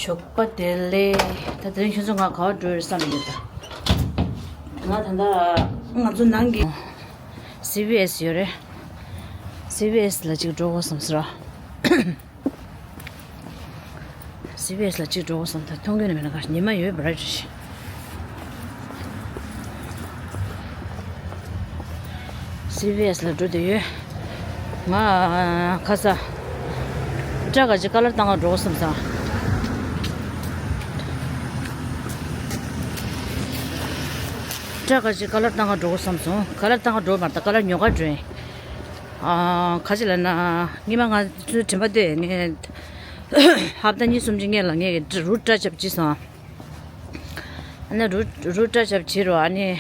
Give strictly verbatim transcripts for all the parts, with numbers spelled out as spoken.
ཞོགས་པ་བདེ་ལེགས། ད་དེ་རིང་ཁྱོད་ཚོ་ང་ག་བར་འགྲོ་ཡོད་བསམ་གྱི་འདུག་ང་ད་ལྟ་ང་ཚོ་ནང་གི་སི་བི་ཨེས་ཡོད་རེད། སི་བི་ཨེས་ལ་ཅིག་འགྲོ་དགོས་བསམ་སོང་། སི་བི་ཨེས་ལ་ཅིག་འགྲོ་དགོས་བསམ། ད་མཐོང་རྒྱུ་ནི་མེད་ན། ག་ཉི་མ་ཡོད་པ་རེད། སི་བི་ཨེས་ལ་འགྲོ་བསྡད་ཡོད། ང་ཁ་ས་སྐྲ་ག་ཅིག་ཀ་ལར་བཏང་ག་འགྲོ་དགོས་བསམ་སོང་། སྐྲ་ག་ཅིག་ཀ་ལར་བཏང་ག་འགྲོ་དགོས་བསམ་སོང་། ཀ་ལར་བཏང་ག་འགྲོ་མ་རེད། ད་ཀ་ལར་ཉོ་ག་འགྲོ་ཡིན། ཨ། ག་ཅི་ལབ་ན། སྔོན་མ་ང་ཚོའི་དྲན་པ་དེ་ངས་ཧབ་ཏ་གཉིས་གསུམ་ཅིག་སྔོན་ལ་ངས་རུ་སྐྲ་ཆབ་བྱས་སོང་། ཨ་ནི་རུ་རུ་སྐྲ་ཆབ་བྱས་རོ། ཨ་ནི་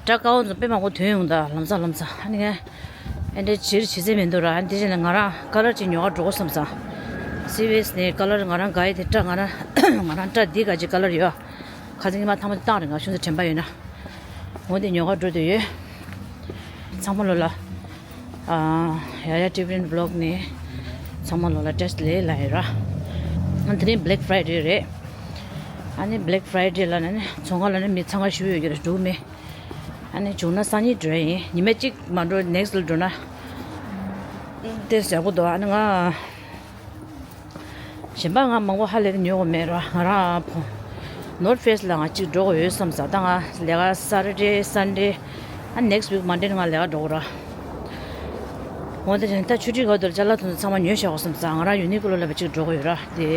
སྐྲ་ཀ་བ་ཚོ་དཔེ་མང་པོ་ཐོན་ཡོང་། ད་ལམ་སང་ལམ་སང་། ཨ་ནི་ངས་ཨེ་འདྲ་བྱེད་བྱེད་ས་མི་འདུག་ར། ཨ་ནི་དེ་བྱས་ན་ང་རང་ཀ་ལར་ཅིག་ཉོ་ག་འགྲོ་དགོས་བསམ་སོང་། སི་བི་ཨེས་ནས་ཀ་ལར་ང་རང་དགའ་ཡས་དེ་སྐྲ་ང་རང་ང་རང་སྐྲ་འདི་ག་ཅིག་ཀ་ལར་ཡོད། ཁ་སང་ཉི་མ་ཐང་མ་དེ་བཏང་རེད། ང་ཁྱོད་ཚོ་དྲན་པ་ཡོད་ན། འོ་དེ་ཉོ་ག་འགྲོ་བསྡད་ཡོད། ཚང་མ་ལོ་ལ། ཨ། ཡ་ཡ་ཊི་བི་ཝི་ལོག་ནས་ཚང་མ་ལོ་ལ་བཀྲ་ཤིས་བདེ་ལེགས་ལབ་ཡོད་ར། ཨ་དེ་རིང་Black Friday རེད། ཨ་ནི་Black Friday ལ་ནི་ཚོང་ཁང་ལ་ནི་མི་འཚང་ཁ་ཤོར་ཡོད་ཀྱི་རེད། འགྲོ་གི་མེད། ཨ་ནི་བྱུང་ན་སང་ཉིན་འགྲོ་ཡིན། ཉི་མ་གཅིག་མ་འགྲོ་next ལ་འགྲོ་ན་དེ་ཟེར་གོ་འདུག་ཨ་ནི་ང་གཞན་པ་ང་མང་པོ་ཧ་ལས་ཉོ་དགོས་མེད་ར། ང་རང་ཕོ་North Face ལ་ང་གཅིག་འགྲོ་དགོས་ཡོད་བསམ་ས། ད་ང་ལས་ཀ་Saturday Sunday ཨ་next week Monday ང་ལས་ཀ་འགྲོ་དགོས་ར། འོ་དེ་བཞིན་ད་ཆུ་ཁྲིད་ག་དུ་ཅ་ལག་དེ་ཚོ་ཚང་མ་ཉོས་བཞག་དགོས་བསམ་ས། ང་རང་Uniqlo ལ་བ་གཅིག་འགྲོ་དགོས་ཡོད་ར། དེ་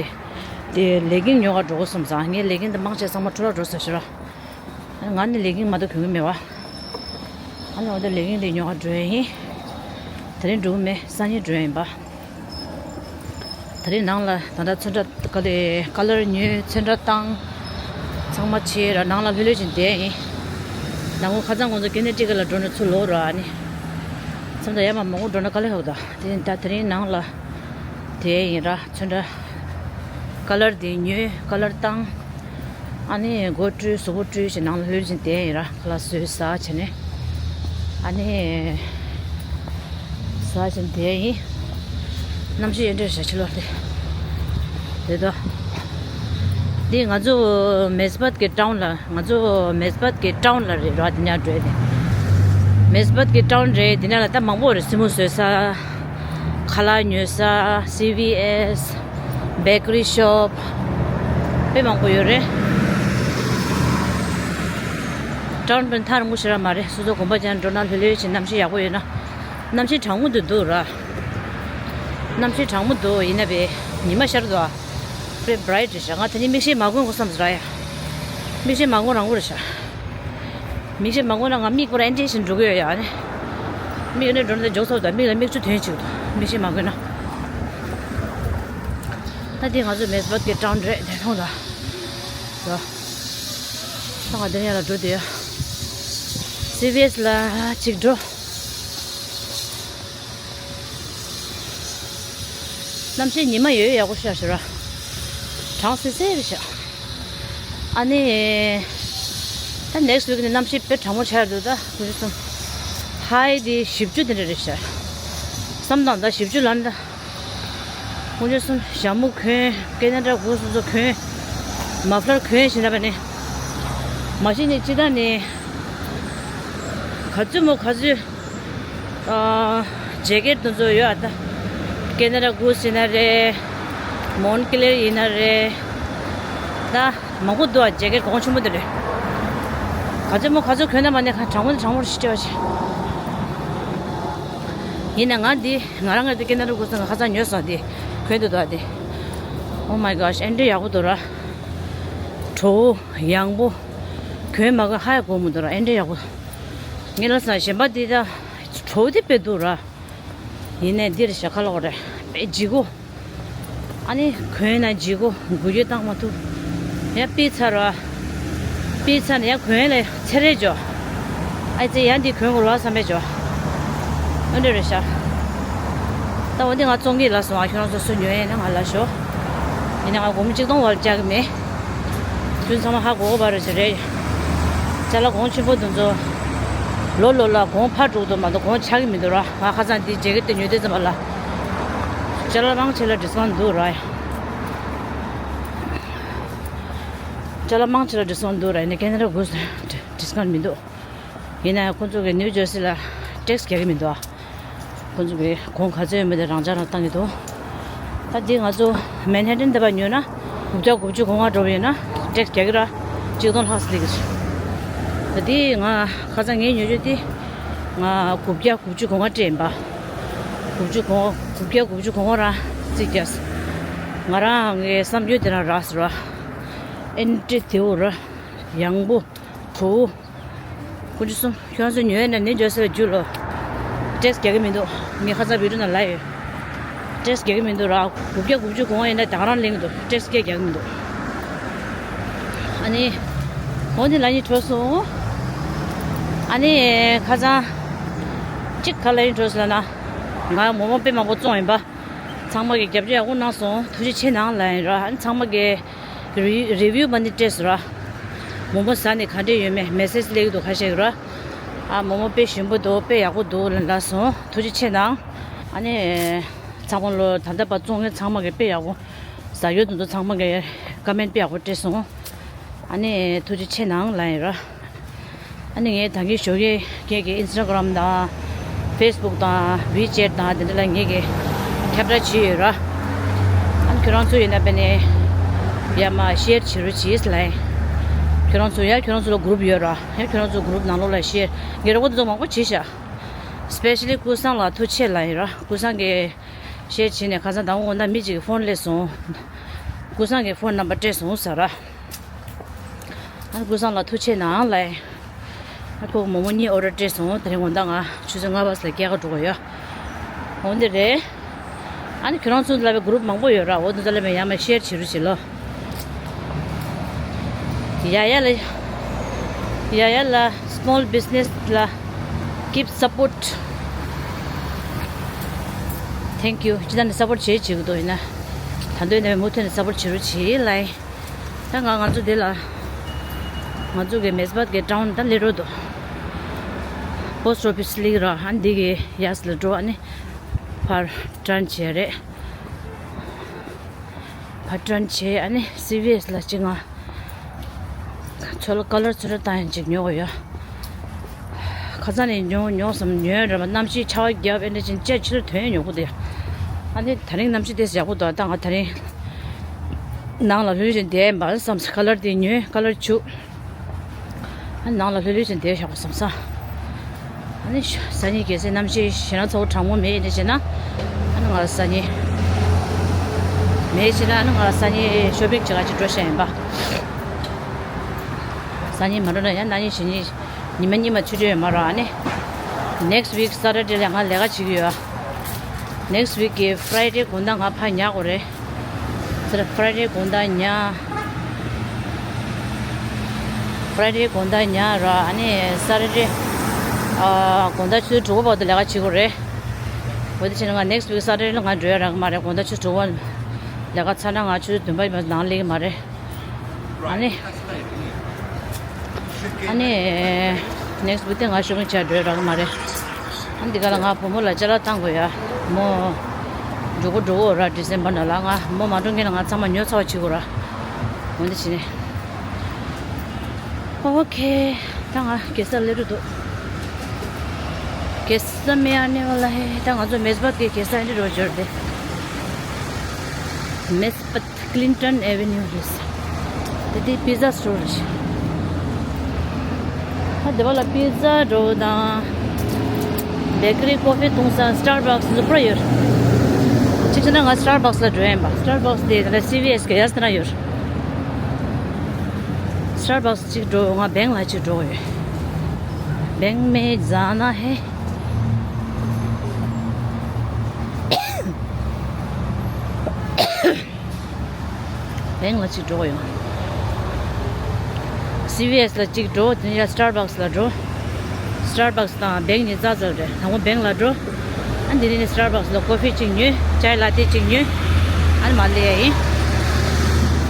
དེ་ལེ་གིང་ཉོ་ག་འགྲོ་དགོས་བསམ་ས། ངའི་ལེ་གིང་དེ་མང་ཆེ་ཚང་མ་འཕྲོ་བརླག་འགྲོ་ས་ཞིག་ར། ང་ནི་ལེ་གིང་མ་གཏོགས་གྱོན་གི་མེད་བ། ཨ་ནི་འོ་དེ་ལེ་གིང་དེ་ཉོ་ག་འགྲོ་ཡ་ཡིན། དེ་རིང་འགྲོ་གི་མེད། སང་ཉིན་འགྲོ་ཡ་ཡིན་པ། དེ་རིང་ནང་ལ་ད་ལྟ་ཚོན་ཁྲ་ག་ལེ་ཀ་ལར་ཉོས། ཚོན་ཁྲ་བཏང་། ཚང་མ་བྱས་ར་ནང་ལ་ལྷོད་ལྷོད་ཅིག་བསྡད་ཡིན། ནང་ཁོ་ཁ་སང་ཁོང་ཚོ་ཀེ་ནེ་ཊི་ཀེཊ་ལ་འགྲོ་ནས་ཚུར་ལོག་ར། ཨ་ནི་མཚམས་དང་ཡར་མར་མང་པོ་འགྲོ་ན་དཀའ་ལས་ཁག་པོ་འདུག་དེ་ཡིན་ད་དེ་རིང་ནང་ལ་བསྡད་ཡིན་ར། ཚོན་ཁྲ་ཀ་ལར་དེ་ཉོས། ཀ་ལར་བཏང་། ཨ་ནི་མགོ་བཀྲུས། གཟུགས་པོ་བཀྲུས་བྱས་ནང་ལ་ལྷོད་ལྷོད་ཅིག་བསྡད་ཡིན་ར། ཁ་ལག་བཟས་ཟ་བྱས་ནས། ཨ་ནི་ཟ་བྱས་བསྡད་ཡིན། གནམ་གཤིས་ཨེ་འདྲ་ཞེ་ཆེ་ལོ་དེ། དེ་དོ། འདི་ང་ཚོ་མེས་བཱད་ཀྱི་ཊའུན་ལ། ང་ཚོ་མེས་བཱད་ཀྱི་ཊའུན་ལ་རེད་ར། འདི་ནས་འགྲོ་ཡ་དེ་མེས་བཱད་ཀྱི་ཊའུན་རེད། འདི་ནས་ལ་ད་མང་པོ་རེད། སེན་མོ་བཟོ་ས། ཁ་ལག་ཉོ་ས། སི་བི་ཨེས། བེ་ཀ་རི་ཤོབ། དཔེ་མང་པོ་ཡོད་རེད། ཊའུན་དཔེ་ཐག་རིང་པོ་ཞེ་དྲག་མ་རེད། སོ་སོ་དགོན་པ་ཅན་འགྲོ་ན་ལྷོད་ལྷོད་བྱས། གནམ་གཤིས་ཡག་པོ་ཡོད་ན། གནམ་གཤིས་གྲང་མོ་འདུག་འདུག་ར། གནམ་གཤིས་གྲང་མོ་འདུག་ཡིན་ན་བས་ཉི་མ་ཤར་འདུག་ཨ། དཔེ་བྷ་རའིཊ་རེད་ཤག་ང་དེ་ནས་མིག་ཤེལ་མ་གོན་དགོས་བསམ་ཟེར་ཡ། མིག་ཤེལ་མ་གོན་རང་དགོས་རེད་ཤག་མིག་ཤེལ་མ་གོན་ན་ང་མིག་པུ་ར་ཨེ་འདྲས་ཞིག་འགྲོ་གི་ཡོད་ཡ། ཨ་ནི་མིག་ནས་འགྲོ་ན་ད་འཇོག་ཚོགས་ད་མིག་ལ་མིག་ཆུ་ཐོན་ཆོག་འདུག་མིག་ཤེལ་མ་གོན་ན། ད་འདི་ང་ཚོ་མེས་བཱད་ཀྱི་ཊའུན་རེད། དེ་མཐོང་ད། ད་ང་དེ་ནས་ལ་འགྲོ་དེ་ཡ། སི་བི་ཨེས་ལ་གཅིག་འགྲོ། གནམ་གཤིས་ཉི་མ་ཡོད་ཡག་པོ་ཤར་ཤར་ར། གྲང་སེ་སེ་རེད་ཤག་ཨ་ནི་ད་ནེག་སི་ཝིག་ནས་གནམ་གཤིས་དཔེ་གྲང་མོ་ཆགས་འདུག་ད་དགུན་ཆུ་སོང་། ཧའི་དེ་བཞི་བཅུ་དེ་འདྲ་རེད་ཤག་བསམ་དང་ད་བཞི་བཅུ་ལ་ནི་ད། དགུན་ཆུ་སོང་ཞྭ་མོ་གོན། ཀེ་ན་ཌ་གུ་སོ་སོ་གོན། མ་ཕ་ལར་གོན་བཞིན་ན་བ་ནི། མ་གཞི་ནས་སྤྱི་བཏང་ནས་ག་ཚོད་མོ་ག་ཚོད། ཨ། ཇེ་ཀེཊ་དེ་ཚོ་ཡོད་ཨ་ད། ཀེ་ན་ཌ་གུ་སི་ཡིན་ན་རེད། མོན་ཀི་ལེར་ཡིན་ན་རེད། ད་མང་པོ་འདུག་ཨ། ཇེ་ཀེཊ་གོང་ཆེན་པོ་དེ་རེད། ག་ཚོད་མོ་ག་ཚོད་གོན་ན་མ་ནས་གྲང་མོ་དེ་གྲང་མོ་རེད་ཤག་ཡིན་ན་ང་འདི་ང་རང་ངའི་འདི་ཀེ་ན་ཌ་གུ་སི་ང་ཁ་སང་ཉོས་སོང་། འདི་གོན་འདུག་ད་འདི། Oh my gosh ཨེ་འདྲ་ཡག་པོ་འདུག་ར། བྲོ་བོ་ཡང་པོ། གོན་མ་གོན་ཧ་ཡ་གོ་མི་འདུག་ར། ཨེ་འདྲ་ཡག་པོ། ངས་ལབ་སོང་གཞན་པ་འདི་ད་བྲོ་བོ་དེ་དཔེ་འདུག་ར། ཡིན་ནའི་འདིར་ཞྭ་ཁ་ལོག་རེད། དཔེ་ལྗིད་ཁོག་ཨ་ནི་གོན་ན་ལྗིད་ཁོག་འགུལ་སྐྱོད་བཏང་མ་ཐུབ། ཡང་ཕྱིས་ཚར་བ། ཕྱིས་ཚར་ནས་ཡང་གོན་ལ་ཚེ་རེ་འཇོག་ཨ་ཙི་ཡང་འདི་གོན་དགོས་ལ་བསམ་པས་འཇོག་ཨ་འདྲ་རེད་ཤག་ད་འོ་འདི་ང་བཙོང་གི་ལ་སོང་ཨ། ཁྱོད་རང་ཚོ་སུ་ཉོ་ཡས་ན་ང་ལ་ཤོག་ཡིན་ན་ང་སྒོར་མོ་གཅིག་སྟོང་བར་བཅག་གི་མེད། ཁྱོད་ཚང་མ་ཧ་གོ་གོ་བ་རེད་ཟེར་རེད། ཅ་ལག་གོང་ཆེན་པོ་དེ་ཚོ་ལོ་ལོ་ལ་གོང་འཕར་འགྲོ་གི་འདུག་མ་གཏོགས་གོང་ཆག་གི་མི་འདུག་ར། ང་ཁ་སང་འདི་ཇེ་ཀེཊ་དེ་ཉོས་དུས་ཙམ་པ་ལ་ཅ་ལག་མང་ཆེ་ལ་ཌི་སི་ཀའུན་ཊི་འདུག་ར། ཅ་ལག་མང་ཆེ་ལ་ཌིས་ཀའུན་འདུག་ར། ཡིན་ན་ཁེ་ན་ཌ་གུཌ་སི་ལ་ཌིས་ཀའུན་མི་འདུག་ཡིན་ན་ཡང་ཁོང་ཚོ་གི་ནིའུ་ཇར་སི་ལ་ཊེག་སི་རྒྱག་གི་མི་འདུག་ཨ། ཁོང་ཚོ་གི་གོང་ག་ཚོད་ཡོད་མེད་དེ་རང་འཇགས་རང་བཏང་གི་འདུག་ད་འདི་ང་ཚོ་མན་ཧེ་ཊན་འདི་པར་ཉོས་ན་དགུ་བརྒྱ་དགུ་བཅུ་གོ་ལྔ་འགྲོ་བ་ཡིན་ན་ཊེག་སི་རྒྱག་གི་ར། གཅིག་སྟོང་ལྷག་ཙམ་སླེབས་ཀྱི་རེད། ད་འདི་ང་ཁ་སང་ངས་ཉོས་རྒྱུ་དེ་ང་དགུ་བརྒྱ་དགུ་བཅུ་གོ་ལྔ་སྤྲད་ཡིན་པ། དགུ་བཅུ་གོ་དགུ་བརྒྱ་དགུ་བཅུ་གོ་ལྔ་ར་རྩིས་རྒྱག་ང་རང་ངའི་བསམ་རྒྱུ་དེ་རང་རག་ཟེར་བ། ཨེན་ཏི་དེའུ་ར། ཡང་པོ། བུ། དཀོན་མཆོག་གསུམ། ཁྱོད་ཚོ་ཉོས་ན་ནིའུ་ཇར་སི་ལ་རྒྱུགས་ལོ། ཊེག་སི་རྒྱག་གི་མི་འདུག་ངས་ཁ་སང་བི་ཌི་ཡོ་ནང་ལབ་ཡོད། ཊེག་སི་རྒྱག་གི་མི་འདུག་ར། དགུ་བརྒྱ་དགུ་བཅུ་གོ་ལྔ་ཡིན་ན་ད་ག་རང་ལེན་གྱི་འདུག་ཊེག་སི་སྐད་རྒྱག་གི་མི་འདུག་ཨ་ནི། འོ་འདི་ལ་ཉིད་བྲོས་སོང་། ཨ་ནི། ཁ་སང་། གཅིག་ག་ལ་ཉིད་བྲོས་ལ་ན། ང་མོག་མོག་དཔེ་མང་པོ་བཙོང་ཡིན་པ། ཚང་མ་གིས་རྒྱབ་སྐྱོར་ཡག་པོ་གནང་སོང་། ཐུགས་རྗེ་ཆེ་གནང་ལབ་ཡིན་ར། ཨ་ནི་ཚང་མ་གིས། རི་རི་བིའུ་མ་ནི་སྤྲད་སོང་ར། མོག་མོག་ཟ་ནས་ག་འདྲས་ཡོད་མེད་མེ་སེ་ཇི་སླེབས་ཀྱི་འདུག་ཁ་ཤས་ཀྱིས་ར། ཨ་མོག་མོག་དཔེ་ཞིམ་པོ་འདུག་དཔེ་ཡག་པོ་འདུག་ལབ་སོང་། ཐུགས་རྗེ་ཆེ་གནང་། ཨ་ནི། ཚང་མ་ལོ་ད་ལྟ་བར་བཙོང་མཁན་ཚང་མ་གིས་དཔེ་ཡག་པོ། ཟ་ཡོད་དུ་འདུག་ཚང་མ་གིས་ཀོ་མེན་ཊི་དཔེ་ཡག་པོ་སྤྲད་སོང་། ཨ་ནི་ཐུགས་རྗེ་ཆེ་གནང་ལབ་ཡིན་ར། ཨ་ནི་ངས་ད་གིན་ཞོགས་ཀས་ངེད་ཀྱི་ཨིན་སི་ཊ་གྷ་རམ་དང་། ཕེ་སི་བུག་དང་ཝི་ཅེ་ཊི་དང་དེ་འདྲ་ལ་ངེད་ཀྱིས་ཁྱབ་བསྒྲགས་བྱས་ཡོད་ར། ཨ་ནི་ཁྱོད་རང་ཚོ་ཡིན་ན་དཔེ་ནས་ཡར་མར་ཤེར་བྱེད་རོགས་གྱིས་ལབ་ཡིན། ཁྱོད་རང་ཚོ་ཡ་ཁྱོད་རང་ཚོ་ལ་གུ་རུབ་ཡོད་ར། ཡ་ཁྱོད་རང་ཚོ་གུ་རུབ་ནང་ལོགས་ལ་ཤེར་ངས་རོགས་པ་དེ་ཚོ་མང་པོ་བྱས་ཤག་སི་པེ་ཤ་ལི་ཀུན་བཟང་ལ་ཐུགས་རྗེ་ཆེ་ལབ་ཡིན་ར། ཀུན་བཟང་གིས་ཤེར་བྱས་ནས་ཁ་སང་ཟླ་བ་དགོང་དག་མི་གཅིག་གིས་ཕོན་སླེབས་སོང་། ཀུན་བཟང་གིས་ཕོན་ནམ་བར་སྤྲད་སོང་ཟེར་ར། ཨ་ཀུན་བཟང་ལ་ཐུགས་རྗེ་ཆེ་གནང་ལབ་ཡིན། ཨ་ཁོ་མོག་མོག་གཉིས་ཨོ་ཌར་སྤྲད་སོང་། དེ་རིང་དགོང་དག་ང་ཆུ་ཚོད་ལྔ་པ་ཙམ་ལ་སྐྱེལ་ག་འགྲོ་གི་ཡོད། འོ་འདི་རེད། ཨ་ནི་ཁྱོད་རང་ཚོ་ལ་བའི་གུ་རུབ་མང་པོ་ཡོད་ར། འོ་འདི་ཚོ་ལ་བའི་ཡར་མར་ཤེར་བྱེད་རོགས་བྱེད་ལོ། ཡ་ཡ་ལ། ཡ་ཡ་ལ། སི་མོལ་བི་ཛི་ནེ་སི་ལ། Keep support. Thank you. ཅི་ད་ནི་སབ་པོར་ཊི་བྱེད་བྱེད་ཀྱི་འདུག་ཡིན་ན། ད་དུང་ནས་མུ་མཐུད་ནས་སབ་པོར་ཊི་བྱེད་རོགས་བྱེད་ལབ་ཡིན། ད་ང་ང་ཚོ་འདི་ལ། ང་ཚོ་གི་མེས་པད་ཀྱི་ཊའུན་ད་སླེབས་འགྲོ་འདུག་པོ་སི་ཊི་ཨོ་ཕི་སི་སླེབས་ར། ཨ་འདི་གི་གཡས་ལ་འགྲོ། ཨ་ནི་ཕར་ཊརན་བྱེད་རེད། ཕར་ཊརན་བྱེད། ཨ་ནི་སི་བི་ཨེས་ལ་གཅིག་ང་ཚོ་ལ་ཀ་ལར་ཚོ་ར་བཏང་ཡང་གཅིག་ཉོ་གི་ཡོད། ཁ་སང་ནས་ཉོ་ཉོ་བསམ་ཉོས་རེད་པ། གནམ་གཤིས་ཆར་པ་བརྒྱབ་ཨེ་འདྲ་ཅན་ཅེ་ཕྱི་ལ་ཐོན་ཉོ་གི་འདུག་ཨ་ནི་ད་རིང་གནམ་གཤིས་དེ་ཡག་པོ་འདུག་ད་ང་ད་རིང་ནང་ལ་ལྷོད་ལྷོད་བྱས་བསྡད་ཡིན་པ་བསམ། ཀ་ལར་དེ་ཉོས། ཀ་ལར་བྱུགས། ཨ་ནང་ལ་ལྷོད་ལྷོད་བྱས་བསྡད་བཞག་པ་བསམ་ས། ཨ་ནི་སང་ཉིན་གལ་སྲིད་གནམ་གཤིས་ཞེ་དྲག་ཚ་པོ་གྲང་མོ་མེད་ཡིན་ན་བྱས་ན། ཨ་ནི་ང་སང་ཉིན་མེད་བྱས་ན། ཨ་ནི་ང་སང་ཉིན་ཤོ་པིང་བྱེད་ག་ཅིག་འགྲོ་བཞག་ཡིན་པ། སང་ཉིན་མ་འགྲོ་ན་ཡང་གནངས་ཉིན་གཞེས་ཉིན་ཉི་མ་གཉིས་མ་ཆུ་ཚོད་ཡོད་མ་རེད། ཨ་ནི་ནེག་སི་ཊི་ཝིག་སེ་ཊར་ཌེ་ལ་ང་ལས་ཀ་བྱེད་ཀྱི་ཡོད། ནེག་སི་ཊི་ཝིག་གི་ཕ་རའི་ཌེ་དགོང་དག་ང་ཕར་ཉལ་དགོས་རེད། ཟེར་ཕ་རའི་ཌེ་དགོང་དག་ཉལ། ཕ་རའི་ཌེ་དགོང་དག་ཉལ་ར། ཨ་ནི་སེ་ཊར་ཌེ། ཨ་དགོང་དག་ཆུ་ཚོད་དྲུག་པ་བར་དུ་ལས་ཀ་བྱེད་དགོས་རེད། འོ་དེ་བྱས་ན་ང་ནེག་སི་ཊི་ཝིག་སེ་ཊར་ཌེ་ལ་ང་འགྲོ་ཡ་རག་གི་མ་རེད། དགོང་དག་ཆུ་ཚོད་དྲུག་པ་ལས་ཀ་ཚར་ན་ང་ཆུ་ཚོད་བདུན་པ་ནང་སླེབས་ཀྱི་མ་རེད། ཨ་ནི། ཨ་ནི། ནེག་སི་ཊི་ཝིག་དེ་ང་ཤོ་པིང་བྱས་འགྲོ་ཡ་རག་གི་མ་རེད། ཨ་ནི་འདི་ག་ལ་ང་བུ་མོ་ལ་ཅ་ལག་བཏང་དགོས་ཡ། མོ། འགྲོ་གི་འགྲོ་གི་ར། ཌི་སེམ་བར་ནང་ལ་ང་མོ་མ་འགྲོ་སྔོན་ལ་ང་ཚང་མ་ཉོ་ཚར་བ་བྱེད་དགོས་ར། འོ་འདི་བྱས་ནས། ཨོ་ཁེ། ད་ང་གེ་སར་སླེབས་འགྲོ་འདུག་གེ་སར་མེ་ཨ་ནེ་ཝ་ལ་ཧེ། ད་ང་ཚོ་མེས་པད་ཀྱི་གེ་སར་འདི་རུ་འབྱོར་ཏེ། མེས་པད་ཀི་ལིན་ཊོན་ཨེ་ཝེ་ནིའུ་རེད། དེ་དེ་པི་ཛ་སི་ཊོར་རེད། ད་དེ་བ་ལ་པི་ཛ་འགྲོ་དང་། བེ་ཀ་རི་ཀོ་ཕི་བཏུང་ས་སི་ཊར་བྷག་སི་འདི་པུ་ར་ཡོད། གཅིག་བྱས་ན་ང་སི་ཊར་བྷག་སི་ལ་འགྲོ་ཡིན་པ། སི་ཊར་བྷག་སི་དེ་ད་ལྟ་སི་བི་ཨེས་གི་གཡས་དེ་ན་ཡོད། སི་ཊར་བྷག་སི་གཅིག་འགྲོ། ང་བེང་ལ་གཅིག་འགྲོ་ཡོད། བེང་མེ་ཛཱ་ན་ཧེ། བེང་ལ་གཅིག་འགྲོ་ཡོང་། སི་བི་ཨེས་ལ་གཅིག་འགྲོ། དེ་ནས་སི་ཊར་བྷག་སི་ལ་འགྲོ། སི་ཊར་བྷག་སི་དང་བེང་གཉིས་རྩ་རྩ་རེད། དང་པོ་བེང་ལ་འགྲོ། ཨ་འདི་ནས་སི་ཊར་བྷག་སི་ལ་ཀོ་ཕི་གཅིག་ཉོས། ཅའི་ལ་ཏེ་གཅིག་ཉོས། ཨ་ནི་མར་སླེབས་ཡ་ཡིན།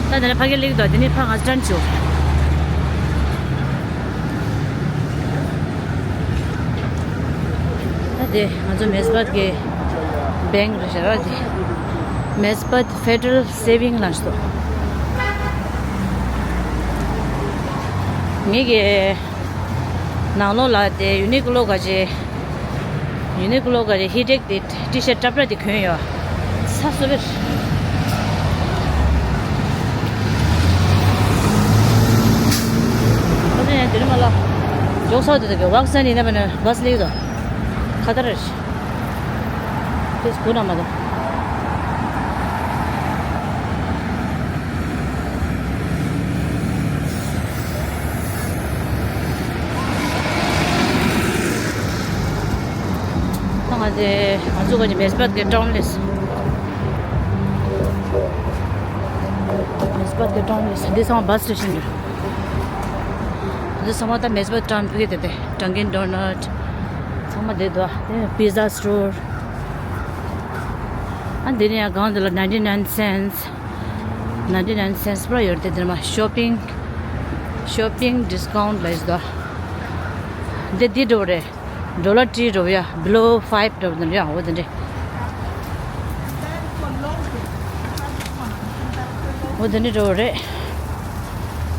ད་དེ་ནས་ཕ་གི་སླེབས་འདུག་དེ་ནས་ཕ་ང་ཊརན་བྱུང་། ད་དེ་ང་ཚོ་མེས་པད་ཀྱི་བེང་རེད་ཤག་ར། དེ་མེས་པད་ཕེ་ཌ་རལ་སེ་ཝིང་ལ་སོ། ངེད་ཀྱི་ནང་ལོགས་ལ་དེ་ཡུ་ནི་ཀོ་ལོ་ག་ཅེ། ཡུ་ནི་ཀོ་ལོ་ག་ཅེ་ཧི་ཊེག་དེ་ཊི་ཤར་ཊི་ཏྲ་པྲ་དེ་གོན་ཡོད། ས་སོ་བེར། ཁ་ཚ་ཡང་དེ་རིང་མ་ལ་འཇོག་ས་དེ་དགེ་ཝག་སན་ཡིན་ན་མ་ནི་བྷ་སི་ལེགས་དོ། ཁ་ཏར་རེད། དེ་སྐུ་ན་མ་དོ། ད་ང་ཚོ་ང་ཚོ་ག་ཅི་མེ་སི་བད་ཀྱི་ཊའུན་ལས། མེ་སི་བད་ཀྱི་ཊའུན་ལས། འདི་ཚང་མ་བྷ་སི་སི་ཊེ་ཤན་རེད། འདི་ཚང་མ་ད་མེ་སི་བད་ཊའུན་ཕ་གི་དེ་དེ་ཌང་ཀིན་ཌོ་ནཊ་ཚང་མ་དེ་དོ། དེ་པི་ཛ་སི་ཊོར། ཨ་འདི་ནས་ཡང་གང་དེ་ལ་ninety nine cents། ninety nine cents་པ་ཡོད་དེ། དེ་མ་ཤོ་པིང་ཤོ་པིང་ཌི་སི་ཀའུན་ཊི་ལ་ཡོད་དོ། འདི་འདི་འགྲོ་རེད། ཌོ་ལར་ཊི་འགྲོ་ཡ། below five་འགྲོ་འདི་ཡ། འོ་དེ་འདྲ། འོ་དེ་འདྲ་འགྲོ་རེད།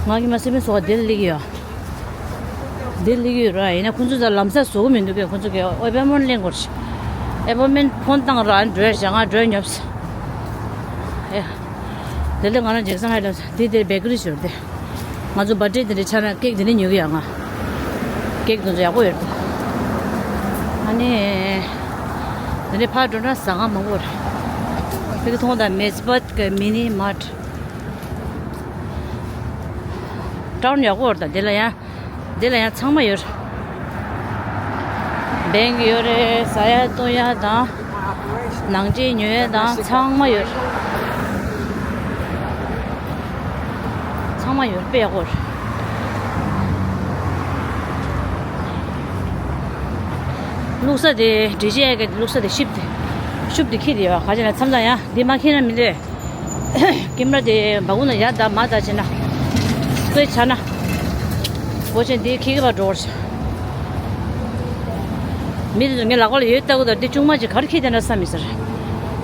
ང་གི་མ་སེ་མེ་སོ་བ་དེ་ལ་ལིག་ཡོད། དེ་ལིག་ཡོད་ར། ཡིན་ན་ཁོང་ཚོ་ད་ལམ་སང་བཟོ་གི་མི་འདུག་གས། ཁོང་ཚོ་གི་ཨེ་པོན་མེན་ཊི་ལེན་དགོས་རེད། ཨེ་པོན་མེན་ཊི་ཕོན་བཏང་ར་འགྲོ་ཡ་བྱ། ང་འགྲོ་ཡ་ཉོབ་སོང་། ཨེ། དེ་ལས་ང་རང་ཇེག་སན་ཧའེ་ལ་དེ་དེར་བེ་ཀ་རི་ཞོར་དེ། ང་ཚོ་བར་ཐི་ཌེ་དེ་འདྲ་ཆགས་ན་ཀེག་དེ་འདྲ་ཉོ་གི་ཡོད་ང་། ཀེག་དེ་ཚོ་ཡག་པོ་ཡོད་དེ། ཨ་ནི། དེ་འདྲ་ཕར་འགྲོ་ན་ཟ་ཁང་མང་པོ་རེད། དེ་གི་མཐོང་དང་མེ་སི་བད་ཀྱི་མི་ནི་མར་ཊི། ཊའུན་ཡག་པོ་རེད་ད། དེ་ལ་ཡང་། འདི་ལ་ཡང་ཚང་མ་ཡོད། བེང་ཡོད་རེད། ཟ་ཡ་བཏུང་ཡ་དང་། ནང་ཆས་ཉོ་ཡ་དང་ཚང་མ་ཡོད། ཚང་མ་ཡོད། དཔེ་ཡག་པོ་རེད། བླུགས་ས་དེ་འདྲི་བྱེད་ཀྱི་བླུགས་ས་དེ་ཤུབ་དེ། ཤུབ་དེ་ཁྱེར་ཡོད། ག་ཅི་ལ་མཚམས་མཚམས་ཡང་འདི་མ་ཁྱེར་ན་མི་འདོད། ཀེམ་ར་དེ་འབག་ན་ཡར་ལྟ་མར་ལྟ་བྱས་ན། སྐད་ཆ་ན། སྒོ་ཆེན་འདི་ཁྱི་གི་བར་འགྲོ་བར་བྱ། མི་དེ་ཚོ་ངའི་ལག་པ་ལ་ཡོད་ལྟ་གི་འདུག་དེ་ཆུང་མ་ཅིག་ག་རེ་ཁྱེར་བསྡད་ན་བསམ་མི་ཟེར།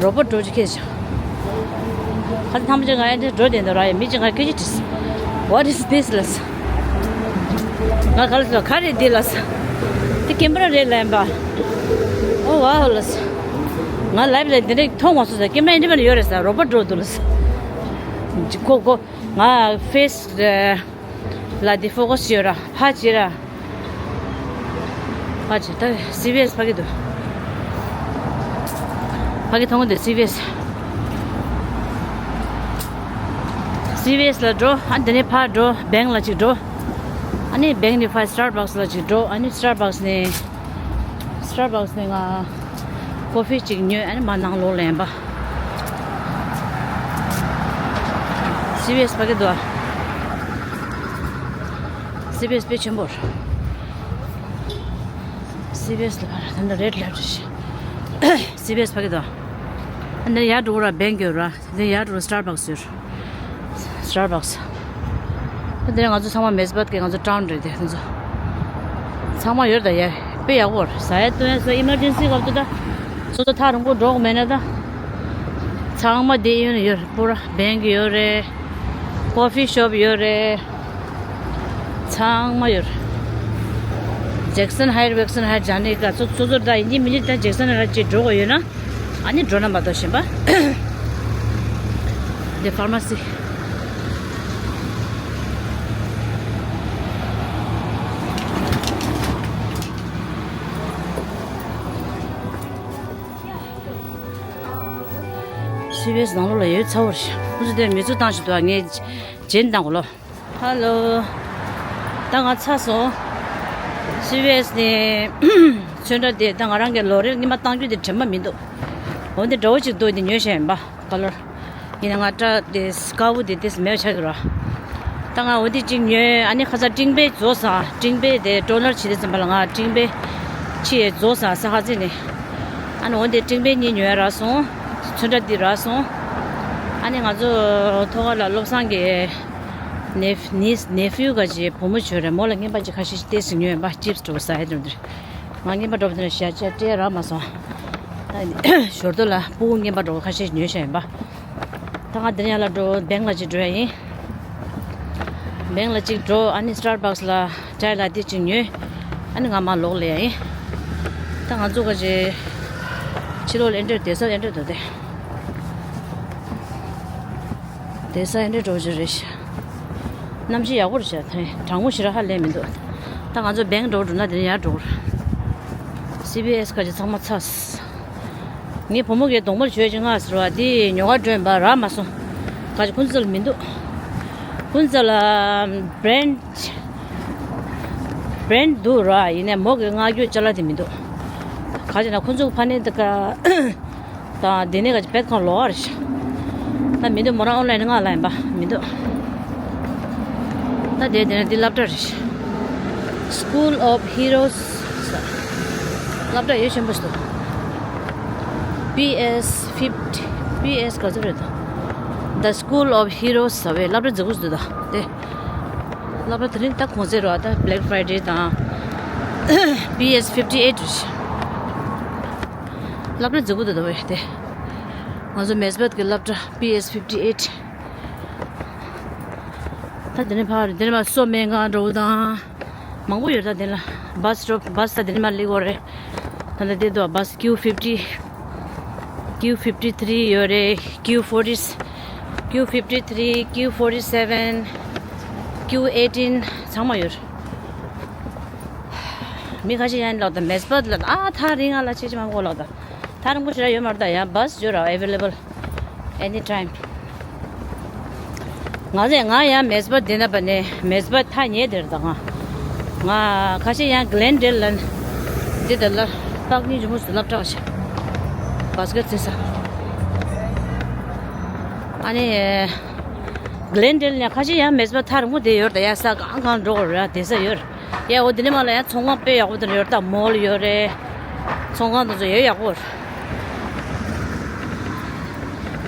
རོ་པོ་ཊི་འགྲོ་ཅིག་ཁྱེར་བྱ། ཁ་ཐམ་ཅིག་ང་ཨེ་འདྲ་འགྲོ་བསྡད་འདུག་ར། ཡ་མི་ཅིག་ང་སྐད་ཆ་དྲིས། What is this? ལབ་སོང་། ང་ག་ལ་སོང་ག་རེ་འདི་ལབ་སོང་། འདི་ཀེམ་ར་རེད་ལབ་ཡིན་པ། ཨོ་ཝའོ་ལབ་སོང་། ང་ལའིབ་ལ་འདི་འདྲ་མཐོང་མ་སོང་ཟེར། ཀེམ་ར་ཨེ་འདྲ་མ་ཡོད་རེད་ཟེར། རོ་པོ་ཊི་འགྲོ་འདུག་ལབ་སོང་། ཁོ་ཁོ་ང་ཕེ་སི་ལ་འདི་ཕོ་ཀ་སི་ཡོད་ར། ཕ་ཅི་ར། ཕ་ཅི་ད་སི་བི་ཨེ་སི་ཕ་གི་འདུག་ཕ་གི་མཐོང་གི་འདུག་སི་བི་ཨེ་སི། སི་བི་ཨེ་སི་ལ་འགྲོ། ཨ་འདི་ནས་ཕར་འགྲོ། བེང་ལ་ཅིག་འགྲོ། ཨ་ནི་བེང་ནས་ཕར་སི་ཊར་བྷག་སི་ལ་ཅིག་འགྲོ། ཨ་ནི་སི་ཊར་བྷག་སི་ནས། སི་ཊར་བྷག་སི་ནས་ང་ཀོ་ཕི་ཅིག་ཉོས། ཨ་ནི་མར་ནང་ལོགས་ལ་ཡིན་པ། སི་བི་ཨེ་སི་ཕ་གི་འདུག་སི་བི་ཨེ་སི་དཔེ་ཆེན་པོ་རེད། སི་བི་ཨེ་སི་ལ་ཕར་ད་ལྟ་རེཌ་ལེབ་རེད། སི་བི་ཨེ་སི་ཕ་གི་འདུག་ཨ་འདི་ཡར་འགྲོ་ར་བེང་ཡོད་ར། འདི་ཡར་འགྲོ་སི་ཊར་བྷག་སི་ཡོད། སི་ཊར་བྷག་སི། ཨ་འདི་ང་ཚོ་ཚང་མ་མེ་སི་བད་ཀྱི་ང་ཚོ་ཊའུན་རེད་དེ། ང་ཚོ་ཚང་མ་ཡོད་ད། ཡ་དཔེ་ཡག་པོ་རེད། ཟ་ཡ་བཏུང་ཡ་སོགས་ཨི་མར་ཇེན་སི་སྐབས་དུ་ད་སོ་སོ་ཐག་རིང་པོ་འགྲོ་དགོས་མེད་ན་ད། ཚང་མ་དེ་ཡོད་ན་ཡོད་རེད། པུ་ར་བེང་ཡོད་རེད། ཀོ་ཕི་ཤོབ་ཡོད་རེད། ཚང་མ་ཡོད་རེད། ཇེག་སན་ཧའེ་ཊི་ཝེག་སན་ཧའེ་ཊི་ཇ་ནི་ཀ་སོ་སོ་སོ་ད་ཡིན་གཅིག་མིན་གཅིག་ད་ཇེག་སན་ཧའེ་ཊི་ཅིག་འགྲོ་དགོས་ཡོད་ན། ཨ་ནི་འགྲོ་ན་མ་གཏོགས་གཞན་པ། འདི་ཕར་མ་སི། སི་བི་ཨེ་སི་ནང་ལོགས་ལ་ཡོད་ཚར་བ་རེད། ཁོ་ཚོ་དེར་མི་ཚུགས་བཏང་བཞིན་འདུག་ངས་རྗེས་བཏང་གོ་ལོ། ཧ་ལོ། ད་ང་ཚར་སོང་། སི་བི་ཨེ་སི་ནས་ཚོན་ཁྲ་དེ་ད་ང་རང་གི་ལོ་རེར་རྙིང་པ་བཏང་རྒྱུ་དེ་དྲན་པ་མི་འདུག་འོན་ཏེ་འདྲ་བོ་ཅིག་འདུག་དེ་ཉོས་བཞག་ཡིན་པ། ཀ་ལར། ཡིན་ན་ང་སྐྲ་དེ་དཀར་པོ་དེ་དེ་མེད་པ་ཆགས་ཀྱི་རེད། ད་ང་འོ་དེ་གཅིག་ཉོས། ཨ་ནི་ཁ་སང་ཀྲིང་པེ་རྫོགས་སོང་། ཀྲིང་པེ་དེ་ཊོ་ནར་བྱེད་དུས་ཙམ་པ་ལ་ང་ཀྲིང་པེ་ཕྱི་ཡས་རྫོགས་སོང་། ས་ཁ་རྩེ་ནས། ཨ་ནི་འོ་དེ་ཀྲིང་པེ་གཉིས་ཉོས་རག་སོང་། ཚོན་ཁྲ་འདི་རག་སོང་། ཨ་ནི་ང་ཚོ་ཐོག་ཁ་ལ་བློ་བཟང་གི་ནེ་ནིས་ནེ་ཕིའུ་ག་ཅིག་བུ་མོ་བྱོས་རེད། མོ་ལ་རྔན་པ་ཅིག་ཁ་ཤས་ཤིག་སྟེར་ཟིན་ཉོས་ཡིན་པ། ཅིབ་སི་འདྲ་བོ་ཟ་ཡ་འདྲ་བོ་འདིར། ང་རྔན་པ་འདྲ་བོ་དེ་འདྲ་ཞེ་དྲག་སྤྲད་རག་མ་སོང་། ད་ཞོར་དུ་ལ་སྤུ་གུ་རྔན་པ་འདྲ་བོ་ཁ་ཤས་ཤིག་ཉོས་བཞག་ཡིན་པ། ད་ང་འདིར་ཡར་ལ་འགྲོ། བེང་ལ་ཅིག་འགྲོ་ཡ་ཡིན། བེང་ལ་གཅིག་འགྲོ། ཨ་ནི་Starbucks་ལ་chai latte་གཅིག་ཉོས། ཨ་ནི་ང་མར་ལོག་ལ་ཡིན། ད་ང་ཚོ་ག་ཅེ་ཕྱི་ལོགས་ལ་ཨེ་འདྲ་བསྡད་ས་ཨེ་འདྲ་འདུག་སྟེ། བསྡད་ས་ཨེ་འདྲ་འགྲོ་རྒྱུ་རེད་ཤག་གནམ་གཤིས་ཡག་པོ་རེད་ཤག་དེ་གྲང་མོ་ཞེ་དྲག་ཧ་ལས་མི་འདུག་ད་ང་ཚོ་བེང་འགྲོ་འགྲོ་ན་དེ་ནས་ཡར་འགྲོ་དགོས། སི་བི་ཨེས་ག་ཅེ་ཚང་མ་ཚར། ངའི་བུ་མོ་གིས་གདོང་པར་བྱོས་ཅིག་ང་ཟེར་བ་དེ་ཉོ་ག་འགྲོ་ཡིན་པ་རག་མ་སོང་། ག་ཅེ་ཁོང་ཚོ་ལ་མི་འདུག་ཁོང་ཚོ་ལ་brand brand་འདུག་ར། ཡིན་ནའི་མོ་གི་མངགས་རྒྱུ་ཅ་ལག་དེ་མི་འདུག་ག་ཅེ་ན་ཁོང་ཚོ་གི་ཕ་ནས་དེ་ག་དང་དེ་ནས་ག་ཅེ་བེད་ཁང་ལོག་རེད། ད་མི་འདུག་མོ་རང་ཨོན་ལའིན་མངགས་ལ་ཡིན་པ་མི་འདུག་ད་དེ་དེ་ནས་འདི་སློབ་གྲྭ་རེད། School of Heroes། སློབ་གྲྭ་ཡོད་ཆེན་པོ་ཞིག་འདུག་པི་ཨེས་ཕིབ་ཊི། པི་ཨེས་ག་ཚོད་རེད་ད། The School of Heroes་ཟེར་བའི་སློབ་གྲྭ་རྫིག་པོ་ཞིག་འདུག་ད་དེ། སློབ་གྲྭ་དེ་རིང་ད་གུང་སེང་རེད་ད། Black Friday་དང་པི་ཨེས་ཕིབ་ཊི་ཨེ་ཊི་རེད། སློབ་གྲྭ་རྫིག་པོ་འདུག་ད་བས་དེ། ང་ཚོ་མེས་པད་ཀྱི་སློབ་གྲྭ་པི་ཨེས་ཕིབ་ཊི་ཨེ་ཊི། ད་དེ་ནས་ཕར་དེ་ནས་མར་སོ་སྨན་ཁང་འགྲོ་དང་། མང་པོ་ཡོད་ད་དེ་ལ། bus stop bus་ད་དེ་ནས་མར་སླེབས་ཡོད་རེད། ད་ལྟ་དེ་དུ་bus Q fifty Q fifty three་ཡོད་རེད། Q forty Q fifty three Q forty seven Q eighteen་ཚང་མ་ཡོད་རེད། མི་ཁ་ཤས་ཡང་ལོག་ད་མེས་པད་ལ་ཨ་ཐག་རིང་ང་ལ་ཆེ་ཆེ་མང་པོ་ལོག་ད། ཐག་རིང་པོ་ཞེ་དྲག་ཡོད་མ་རེད་ད། ཡང་bus་ཡོད་ར། Available anytime། ང་ཚོས་ང་ཡང་མེས་པད་དེ་ན་པ་ནས་མེས་པད་ཐག་ཉེ་དེར་ད་ང་། ང་ཁ་ཤས་ཡང་Glendale་ལ་འདི་ད་ལ་པག་ནི་ཇུ་མུ་སུ་སློབ་གྲྭ་ཞིག་བ་སྐད་ཚེ་ས། ཨ་ནི་Glendale་ཡང་ཁ་ཤས་ཡང་མེས་པད་ཐག་རིང་པོ་དེ་ཡོད་ད། ཡང་ས་གང་གང་འགྲོ་དགོས་རེད། དེ་ས་ཡོད་རེད། ཡ་འོ་དེ་ནས་མ་ལ་ཡང་ཚོང་ཁང་དཔེ་ཡག་པོ་དེ་འདྲ་ཡོད་ད། mall་ཡོད་རེད། ཚོང་ཁང་དེ་ཚོ་ཡོད་ཡག་པོ་རེད།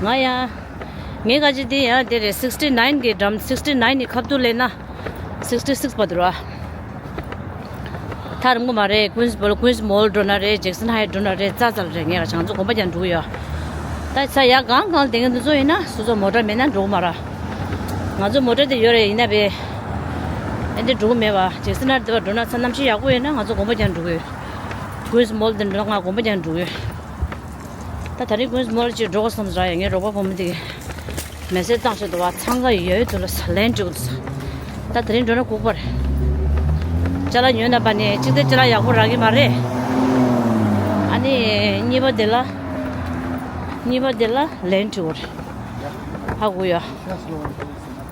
ང་ཡང་ངའི་ཁ་ཆེ་དེ་ཡང་དེ་རེད། sixty nine་གི་འགྲམ། sixty nine་ནི་ཁ་ཐུག་ལེན་ན་sixty six་བར་དུ་རེད། ཐག་རིང་པོ་མ་རེད། Queens Mall Queens Mall་འགྲོ་ན་རེད། Jackson Heights་འགྲོ་ན་རེད། རྩ་རྩ་ལ་རེད། ངས་ང་ཚོ་དགོན་པ་རྒྱག་འགྲོ་གི་ཡོད། ད་ས་ཡ་གང་གང་དེ་ངས་འདི་ཚོ་ཡིན་ན་སོ་སོ་མོ་ཊ་མེད་ན་འགྲོ་གི་མ་རེད། ང་ཚོ་མོ་ཊ་དེ་ཡོད་རེད། ཡིན་ན་བས་ཨེ་འདི་འགྲོ་གི་མེད་པ། Jackson Heights་དེ་བ་འགྲོ་ན་ས་གནམ་གཤིས་ཡག་པོ་ཡོད་ན་ང་ཚོ་དགོན་པ་རྒྱག་འགྲོ་གི་ཡོད། Queens Mall་དེ་འགྲོ་ན་ང་དགོན་པ་རྒྱག་འགྲོ་གི་ཡོད། ད་ད་རིང་Queens Mall་ཅིག་འགྲོ་དགོས་བསམ་ཟེར་ཡ། ངའི་རོགས་པ་བུ་མོ་དེ་གིས་མེ་སེ་ཇི་བཏང་ཤག་འདུག་བ། འཚང་ཁ་ཡོད་དུ་ལ་ལན་འགྲིག་འདུག་ས། ད་ད་རིང་འགྲོ་ན་ལྐུགས་པ་རེད། ཅ་ལག་ཉོས་ན་པ་ནས་གཅིག་དེ་ཅ་ལག་ཡག་པོ་རག་གི་མ་རེད། ཨ་ནི་གཉིས་པ་དེ་ལ། གཉིས་པ་དེ་ལ་ལན་འགྲིག་པ་རེད། ཧ་གོ་ཡ།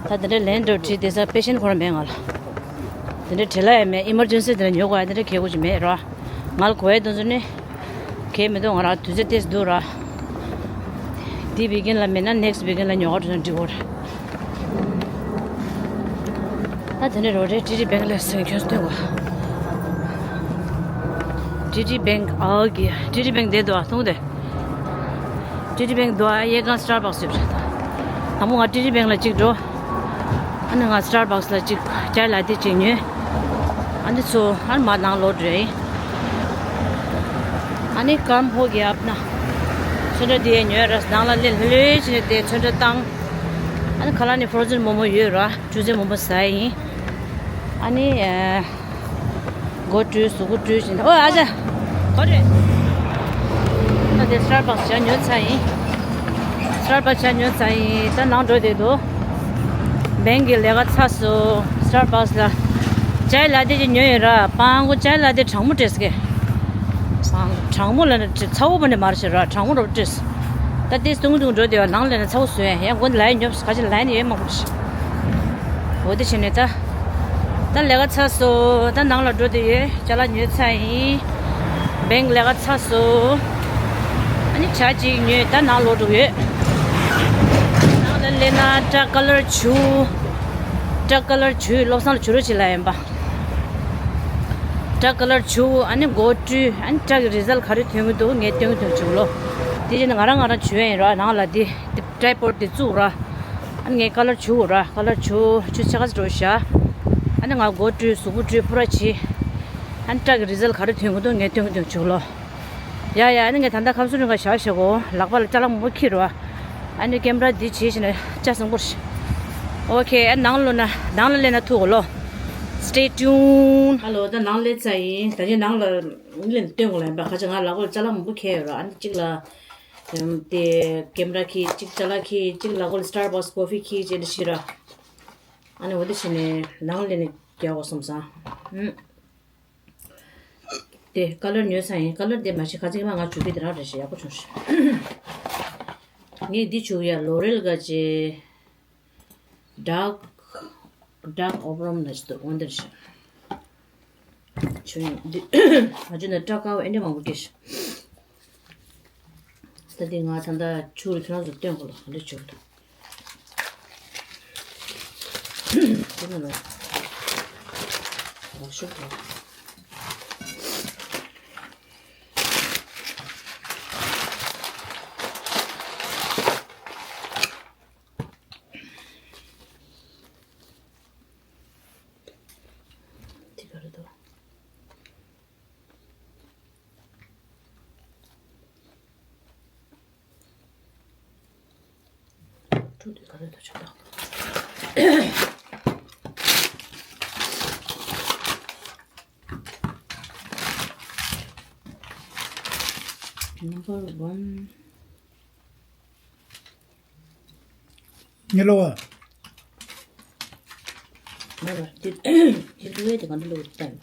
ད་དེ་འདྲ་ལན་འགྲོ་བྲིས་དེ་ས་པེ་ཤན་ཁོ་རང་མེད་ང་ལ། དེ་འདྲ་བྲེལ་ལ་ཡ་མེད། ཨི་མར་ཇེན་སི་དེ་འདྲ་ཉོ་དགོས་ཡ་དེ་འདྲ་གལ་དགོས་ཅིག་མེད་ར། ང་ལ་གོ་ཡ་དེ་ཚོ་ནི་གལ་མི་འདུག་ང་རང་དུས་ཚོད་ཏོག་ཙམ་འདུག་ར། འདི་weekend་ལ་མེད་ན་next weekend་ལ་ཉོ་ག་འགྲོ་ན་འགྲིག་གོ་ར། ད་དེ་ནས་རོ་རེ་ཊི་ཌི་བེང་ལ་སེང་ཁྱོད་སྟོན་གོ། ཊི་ཌི་བེང་ཨ་གི་ཊི་ཌི་བེང་དེ་འདུག་ཨ། མཐོང་དེ། ཊི་ཌི་བེང་འདུག་ཨ། གཡས་གང་སི་ཊར་བག་སི་ཡོད་རེད། དང་པོ་ང་ཊི་ཌི་བེང་ལ་གཅིག་འགྲོ། ཨ་ནི་ང་སི་ཊར་བག་སི་ལ་གཅིག་ཅའི་ལ་ཏེ་གཅིག་ཉོས། ཨ་ནི་ཚོ་ཨ་ནི་མ་ནང་ལོག་འགྲོ་ཡིན། ཨ་ནི་ཀམ་ཧོ་གི་ཨབ་ན། ཚོན་ཁྲ་དེ་ཡས་ཉོས་ར། ནང་ལ་སླེབས་ལྷོད་ལྷོད་བྱས་ནས་དེ་ཚོན་ཁྲ་བཏང་། ཨ་ནི་ཁ་ལག་ནི་ཕོ་རོ་ཛན་མོ་མོ་ཡོད་ར། ཆུ་ཚོད་མོ་མོ་ཟ་ཡིན། ཨ་ནི། མགོ་བཀྲུས་གཟུགས་པོ་བཀྲུས་བྱས་ནས། ཨོ་ཨ་ཅག་ག་རེ། ད་དེ་སི་ཊར་བག་སི་ཇ་ཉོས་ཚར་ཡིན། སི་ཊར་བག་སི་ཇ་ཉོས་ཚར་ཡིན། ད་ནང་འགྲོ་བསྡད་འདུག་བེང་གི་ལས་ཀ་ཚར་སོང་། སི་ཊར་བག་སི་ལ་ཅའི་ལ་ཏེ་ཅིག་ཉོས་ཡོད་ར། སྤང་གོ་ཅའི་ལ་ཏེ་གྲང་མོ་སྤྲད་ཀྱི། གྲང་མོ་ལ་ནི་ཚ་བོ་བ་ནི་མ་རེད་ཟེར་ར། གྲང་མོ་རོབ་སྤྲད། ད་ལྟའི་སྟོང་སྟོང་འགྲོ་དེ་ནང་ལ་ནི་ཚ་བོ་བཟོས་ཡ། ཡང་སྒོ་ལ་ཡ་ཉོབ་ཁ་ཆེ་ལ་ཡ་ནི་ཡོད་མང་པོ་ཞིག་འོ་དེ་བྱས་ནས་ད། ད་ལས་ཀ་ཚར་སོང་། ད་ནང་ལ་འགྲོ་དེ་ཡོད། ཅ་ལག་ཉོས་ཚར་ཡིན། བེང་ལས་ཀ་ཚར་སོང་། ཨ་ནི་ཇ་གཅིག་ཉོས། ད་ནང་ལོག་འགྲོ་ཡོད། ནང་ལ་སླེབས་ན་སྐྲ་ཀ་ལར་བྱུག་སྐྲ་ཀ་ལར་བྱུག་བློ་བཟང་ལ་བྱུག་རོགས་བྱེད་ལ་ཡིན་པ། སྐྲ་ཀ་ལར་བྱུག་ཨ་ནི་མགོ་བཀྲུས། ཨ་ནི་སྐྲ་གི་རི་ཛལ་ག་རེ་ཐོན་གི་འདུག་ངས་སྟོན་གི་འདུག་བྱུག་ལོ། དེ་བཞིན་ང་རང་ང་རང་བྱུག་ཡ་ཡིན་ར། ནང་ལ་དེ་ཊའི་པོཌ་དེ་བཙུགས་ར། ཨ་ནི་ངས་ཀ་ལར་བྱུག་ར། ཀ་ལར་བྱུག་ཆུ་ཚ་ག་ཚོད་འགྲོ་བཞག་ཨ་ནི་ང་མགོ་བཀྲུས་གཟུགས་པོ་བཀྲུས་པུ་ར་བྱས། ཨ་ནི་སྐྲ་གི་རི་ཛལ་ག་རེ་ཐོན་གི་འདུག་ངས་སྟོན་གི་འདུག་བྱུག་ལོ། ཡ་ཡ། ཨ་ནི་ངས་ད་ལྟ་ཁམས་སུ་རིང་ག་བཞག་བཞག་གོ། ལག་པ་ལ་ཅ་ལག་མང་པོ་འཁྱེར་ར། ཨ་ནི་ཀེམ་ར་འདི་བྱས་བྱས་ནས་ཅ་སང་པོར། ཨོ་ཁེ། ཨ་ནང་ལོ་ན་ནང་ལ་སླེབས་ན་ཐུག་གོ་ལོ། Stay tuned. ཨ་ལོ། ད་ནང་སླེབས་ཚར་ཡིན། ད་ཅི་ནང་ལ་སླེབས་སྟོན་གོ་ལ་ཡིན་པ། ཁ་ཅིག་ང་ལ་གོ་ཅ་ལག་མང་པོ་ཁྱེར་ཡོད་ར། ཨ་ནི་གཅིག་ལ་དེ་ཀེམ་ར་ཁྱེར། གཅིག་ཅ་ལག་ཁྱེར། གཅིག་ལ་གོ་Starbucks coffee ཁྱེར་བྱས་ཏེ་ཤི་ར། ཨ་ནི་འོ་དེ་བྱས་ནས་ནང་སླེབས་ནས་རྒྱག་གོ་བསམ་སོང་། ཨུམ། དེ་ཀ་ལར་ཉོས་ཚར་ཡིན། ཀ་ལར་དེ་མ་གཞི་ཁ་ཚིག་མ་ང་བྱུག་པའི་དེ་རང་རེད་ཤག་ཡག་པོ་བྱུང་ཤག་ངས་འདི་བྱུག་ཡ་ལོ་རེལ་ག་ཅེ་ཌག་ཌག་ཨོབ་རོམ་ལ་ཅི་འདུག་འོན་ཏེ་རེད་ཤག་བྱུང་ཡིན་འདི། ང་ཚོ་ནས་སྐྲ་དཀར་བོ་ཨེ་འདྲ་མང་པོ་སྐྱེས་ཤག་ད་འདི་ང་ད་ལྟ་ཆུ་རུ་ཁྱེད་རང་ཚོ་སྟོན་དགོས་ལ་འདི་བྱུག་ད། དེ་ནས་ལོ། ལག་ཤུབས་དང་། དེ་ག་རེ་འདུག་ཁྲུ་དེ་ག་རེ་དང་ཆ་ལག Number one. ཉེ་ལོ་བ། ང་ལ་དེ་དེ་ལུས་དེ་ག་འདྲ་ལུས་བསྟན།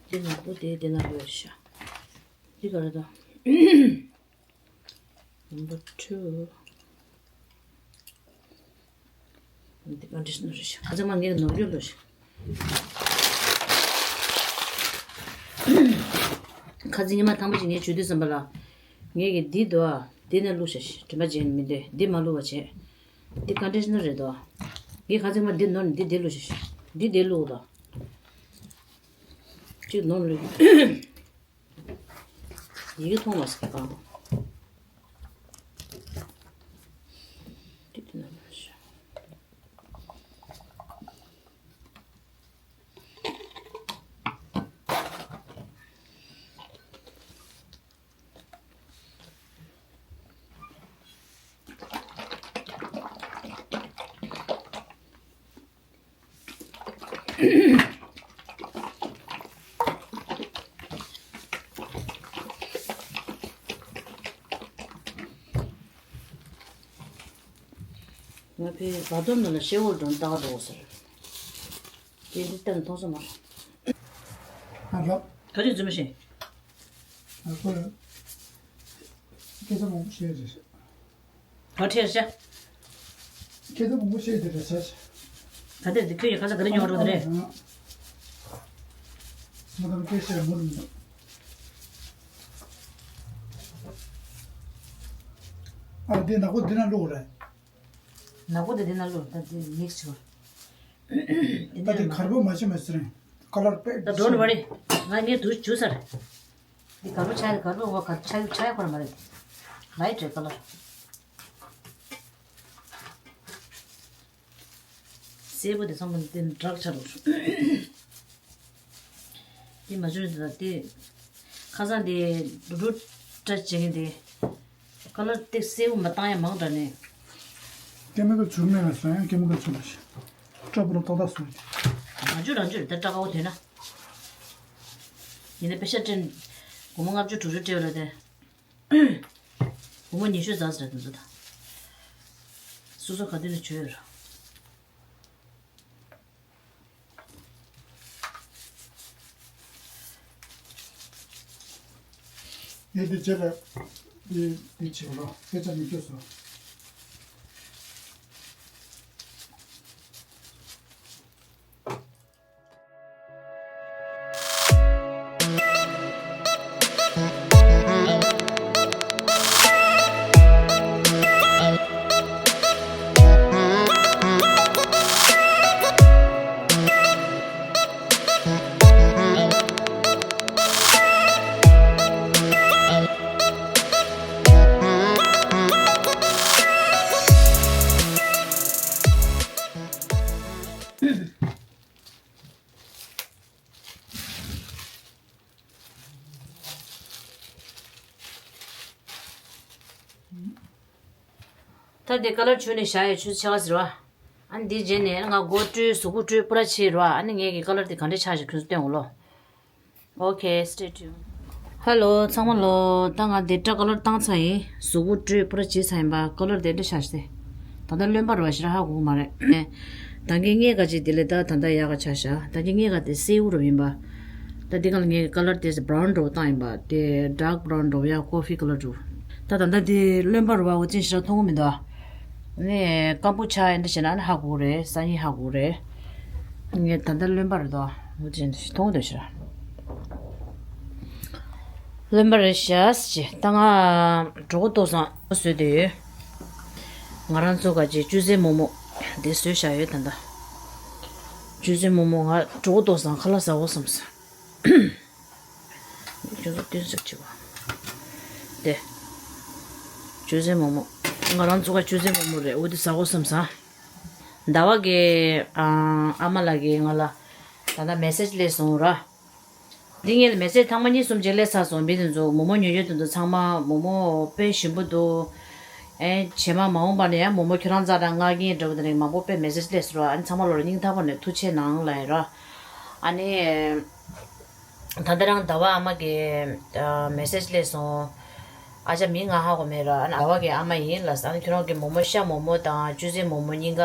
འདི་ནག་པོ་དེ་དེ་ན་ཡོད་ཤག་འདི་ག་རེ་དང་། Number two. འདི་ཀོན་ཌི་ཤི་ནར་རེད་ཤག་ཁ་ཚང་མ་ངས་ནོར་འཁྲུལ་ལོས་ཤག་ཁ་ཚིག་ཉི་མ་ཐང་པོ་ཞིག་ངས་བྱུག་དུས་ཙམ་པ་ལ། ངས་ཀྱི་འདི་འདུག་ཨ། འདི་ནས་བླུགས་ཤག་དྲི་མ་བྱས་ནས་མི་འདོད། འདི་མ་བླུགས་པ་བྱས། འདི་ཀོན་ཌི་ཤི་ནར་རེད་དོ། ངས་ཁ་ཚིག་མ་འདི་ནོར་ནས་འདི་འདི་བླུགས་ཤག་འདི་འདི་བླུགས་དོ། གཅིག་ནོར་ལུས། ཡི་གེ་མཐོང་མ་སོང་གང་། ཏི་ཏི་ན་མ་ཤ། ང་ཕའི་བར་དོ་ནང་ལ་ཤེལ་འོར་འགྲོ་ལྟ་ག་འགྲོ་ཟེར། དེ་འདི་ལྟར་མཐོང་ས་མ་རེད། ཨ་ལགས། ག་རེ་རྫུན་མ་བཤད། ཨ་ཁོ་ལ་སྐད་ཆ་མང་པོ་བཤད་རེད། ག་ཁྲེལ་ཤ། ཁྱེད་ཚོ་མང་པོ་བཤད་དེ་རེད་ཤག་ད་ལྟ་འདི་ཁྱོད་ཀྱི་ཁ་ས་ག་རེ་ཉོ་འགྲོ་དེ་རེད། ང་ཚོ་སྐད་བཤད་མུར་མི་འདུག་ཨ་འདི་ནག་པོ་འདི་ན་བླུགས་རེད། ནག་པོ་འདི་འདི་ན་བླུགས། ད་འདི་མིག་སི་བྱོས། ད་འདི་གར་པོ་མ་བྱེད་མ་ཟེར་རེད། ཀ་ལར་པེ། ད་འགྲོ་ནི་མ་རེད། ང་ངས་དུ་བྱུག་ཚར། འདི་གར་པོ་ཆགས། གར་པོ་འོ་གར་ཆགས་ཆགས་ཁོ་ར་མ་རེད། ལའིཊ་རེད་ཀ་ལར། སེར་པོ་དེ་ཚང་མ་འདི་འདྲ་ཆགས་འགྲོ། འདི་མ་བྱུང་འདི་དང་འདི། ཁ་སང་འདི་འབྲུ་འབྲུ་བཀྲ་བྱེད་མཁན་འདི། ཀ་ལར་དེ་སེར་པོ་མ་བཏང་ཡ་མང་དྲགས་ནས། ཀེ་མི་ཀལ་བྱུག་མེད་ལ་སོང་ཡང་ཀེ་མི་ཀལ་བྱུག་མ་ཤེས། སྐྲ་བོ་ལ་ཏག་ཏག་སོང་། རང་བྱུང་རང་བྱུང་རེད་ད་སྐྲ་དཀར་པོ་དེ་ན། ཡིན་ན་པེ་ཤ་སྤྲད། སྒོར་མོ་ལྔ་བཅུ་དྲུག་ཅུ་སྤྲད་ལ་དེ། སྒོར་མོ་ཉི་ཤུ་ཙམ་ཟེར་དེ་ཚོ་ད། སོ་སོ་ག་དུས་ནས་བྱོས་ཡོད་ར། ངས་འདི་རྗེས་ལ་འདི་འདི་བྱེད་ལོ་སྐད་ཆ་མི་སྐྱོ་སོ། ད་དེ་ཀ་ལར་བྱུགས་ནས་བཞག་ཡོད། ཆུ་ཚོད་ཕྱེད་ཀ་ཟེར་བ། ཨ་ནི་འདི་རྗེས་ནས་ང་མགོ་བཀྲུས། གཟུགས་པོ་བཀྲུས། སྤུ་ར་ཕྱིས་ར། ཨ་ནི་ངས་ཀྱི་ཀ་ལར་དེ་ག་འདྲས་ཆགས་ཤག་ཁྱོད་ཚོ་སྟོན་འོང་ལོ། Okay, stay tuned. Hello, ཚང་མ་ལོ། ད་ང་དེ་སྐྲ་ཀ་ལར་བཏང་ཚར་ཡིན། གཟུགས་པོ་བཀྲུས། སྤུ་ར་བྱས་ཚར་ཡིན་པ། ཀ་ལར་དེ་འདྲ་ཆགས་ཤག་སྟེ། ད་ལྟ་རློན་པ་རེད་པ། ཞེ་དྲག་ཧ་གོ་གི་མ་རེད། ད་གིན་སྔས་ཀ་ཅིག་དེ་ལས་ད་ད་ལྟ་ཡག་ག་ཆགས་ཤག་ད་གིན་སྔས་ཀ་དེ་སེར་པོ་རུ་ཡིན་པ། ད་འདི་ག་ལ་ངས་ཀ་ལར་དེ་བྷ་རའུན་འདྲ་བོ་བཏང་ཡིན་པ། དེ་ཌརྐ་བྷ་རའུན་འདྲ་བོ་ཡ། ཀོ་ཕི་ཀ་ལར་འདྲ་བོ། ད་ད་ལྟ་དེ་རློན་པ་རུ་བ། འོ་ཙི་ཞེ་དྲག་མཐོང་གི་མི་འདུག་ཨ་ནི་སྐམ་པོ་ཆགས་ཡིན་འདྲ་བྱས་ན་ཨ་ནི་ཧ་གོ་གི་རེད། སང་ཉིན་ཧ་གོ་གི་རེད། ངས་ད་ལྟ་རློན་པ་རེད་དོ། འོ་ཙི་མཐོང་གི་འདུག་ཞེ་དྲག་རློན་པ་རེད་ཤག་ཅེ། ད་ང་གྲོད་ཁོག་ལྟོགས་སོང་། བཟོས་བསྡད་ཡོད། ང་རང་ཚོ་ག་ཅིག་ཅུ་ཟེ་མོག་མོག་དེ་བཟོས་བཞག་ཡོད་ད་ལྟ། ཅུ་ཟེ་མོག་མོག་ང་གྲོད་ཁོག་ལྟོགས་སོང་། ཁ་ལག་ཟ་དགོས་བསམ་སོང་། ཁྱོད་ཚོ་སྟོན་ཟེར་གྱི་བ། དེ། ཅུ་ཟེ་མོག་མོག་ང་རང་ཚོ་ག་ཅུ་ཟེ་མོག་མོག་རེད། འོ་དེ་ཟ་དགོས་བསམ་སོང་། ཟླ་བ་གི་ཨ་ཨ་མ་ལགས་ཀྱིས་ང་ལ་ད་ལྟ་མེ་སེ་ཇི་སླེབས་སོང་ར། འདི་ངས་མེ་སེ་ཇི་ཐེངས་མ་གཉིས་གསུམ་ཅིག་སླེབས་ཚར་སོང་། མི་དེ་ཚོ་མོག་མོག་ཉོ་ཡོད་དེ་ཚོ་ཚང་མ་མོག་མོག་དཔེ་ཞིམ་པོ་འདུག་ཨེ་རྗེས་མ་མ་འོངས་པ་ནས་ཡང་མོག་མོག་ཁྱོད་རང་རྩ་དང་མངགས་མཁན་འདྲ་བོ་དེ་འདྲ་མང་པོ་དཔེ་མེ་སེ་ཇི་སླེབས་སོང་ར། ཨ་ནི་ཚང་མ་ལོ་ལ་སྙིང་ཐག་པ་ནས་ཐུགས་རྗེ་ཆེ་གནང་ལབ་ཡིན་ར། ཨ་ནི། ད་ལྟ་རང་ཟླ་བ་ཨ་མ་གི་ཨ་མེ་སེ་ཇི་སླེབས་སོང་། ཨ་ཅག་མིང་ང་ཧ་གོ་མེད་ར། ཨ་ནི་ཟླ་བ་གི་ཨ་མ་ཡིན་ལབ་སོང་། ཨ་ནི་ཁྱོད་རང་གི་མོག་མོག་ཤ་མོག་མོག་དང་ཅུ་ཟེ་མོག་མོག་གཉིས་ཀ་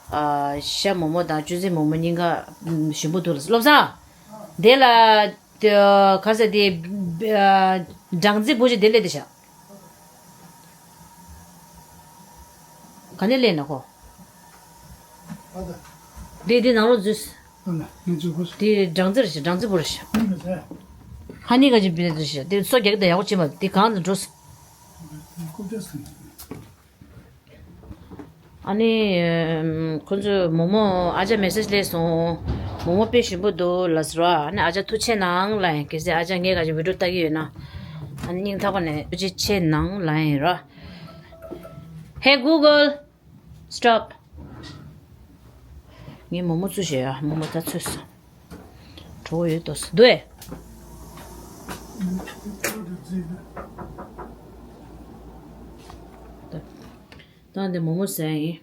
ཨ་ཤ་མོག་མོག་དང་ཅུ་ཟེ་མོག་མོག་གཉིས་ཀ་ཨམ་ཞིམ་པོ་འདུག་ལབ་སོང་། བློ་བཟང་། དེ་ལ་ཨ་ག་ཟེར་དེ་ཨ་སྦྲང་རྩི་བུ་ཅིག་དེ་སླེབས་བསྡད་ཤག་ག་ནས་སླེབས་ན་ཁོ། ཨ་ད། དེ་དེ་ནང་ལོགས་འཛུལ། ཨ་ལ་ངས་འཛུལ་དགོས། དེ་སྦྲང་རྩི་རེད་ཤག་སྦྲང་རྩི་བུ་རེད་ཤག་ཨ་ལ་ཟེར། ཧ་ནི་ག་ཅིག་བི་ལ་འཛུལ་ཤག་དེ་སོ་རྒྱག་གི་ད་ཡག་པོ་བྱེད་མ། དེ་གང་དུ་འགྲོ་སོང་། ཨ་ནི་ཁོ་ཚོས་མོག་མོག་ཨ་ཅག་མེ་སེ་ཇི་སླེབས་སོང་། མོག་མོག་དཔེ་ཞིམ་པོ་འདུག་ལབ་ཟེར་བ། ཨ་ནི་ཨ་ཅག་ཐུགས་རྗེ་གནང་ལབ་ཡིན། གལ་སྲིད་ཨ་ཅག་ངས་ག་ཅིག་བི་ཌི་ཡོ་ལྟ་གི་ཡོད་ན། ཨ་ནི་སྙིང་ཐག་པ་ནས་ཐུགས་རྗེ་ཆེ་གནང་ལབ་ཡིན་ར། Hey Google, stop. ངས་མོག་མོག་བཙོས་ཤག་ཡ། མོག་མོག་ད་ཚོས་སོང་། གྲོད་ཁོག་ཡོད་དོ་སོ་འདུག་ཨེ། ད་འདི་མོག་མོག་ཟ་ཡིན།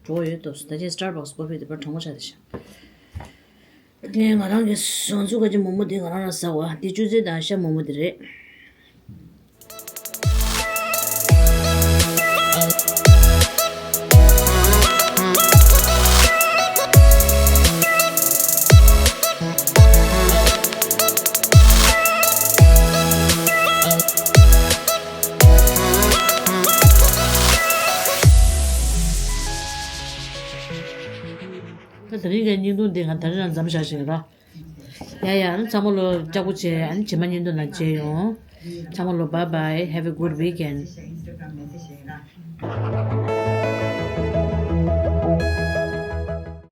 གྲོད་ཁོག་ཡོད་དོ་སོ། ད་ཅི་སི་ཊར་བྷག་སི་ཀོ་ཕི་དེ་པར་གྲང་མོ་ཆགས་བསྡད་ཤག་ངས་ང་རང་གི་ཟོག་འཛུགས་ག་ཅིག་མོག་མོག་དེ་ང་རང་རང་ཟ་བ། དེ་ཅུ་ཟེ་དང་ཤ་མོག་མོག་དེ་རེད། ད་དེ་རིང་གི་བརྙན་ཐུང་འདི་ང་དེ་རིང་རང་མཚམས་བཞག་བཞག་ར། ཡ་ཡ། ཨ་ནི་ཚང་མ་ལོ་ལྕགས་པོ་བྱས། ཨ་ནི་རྗེས་མ་བརྙན་ཐུང་ནང་མཇལ་ཡོང་། ཚང་མ་ལོ་bye bye, have a good weekend.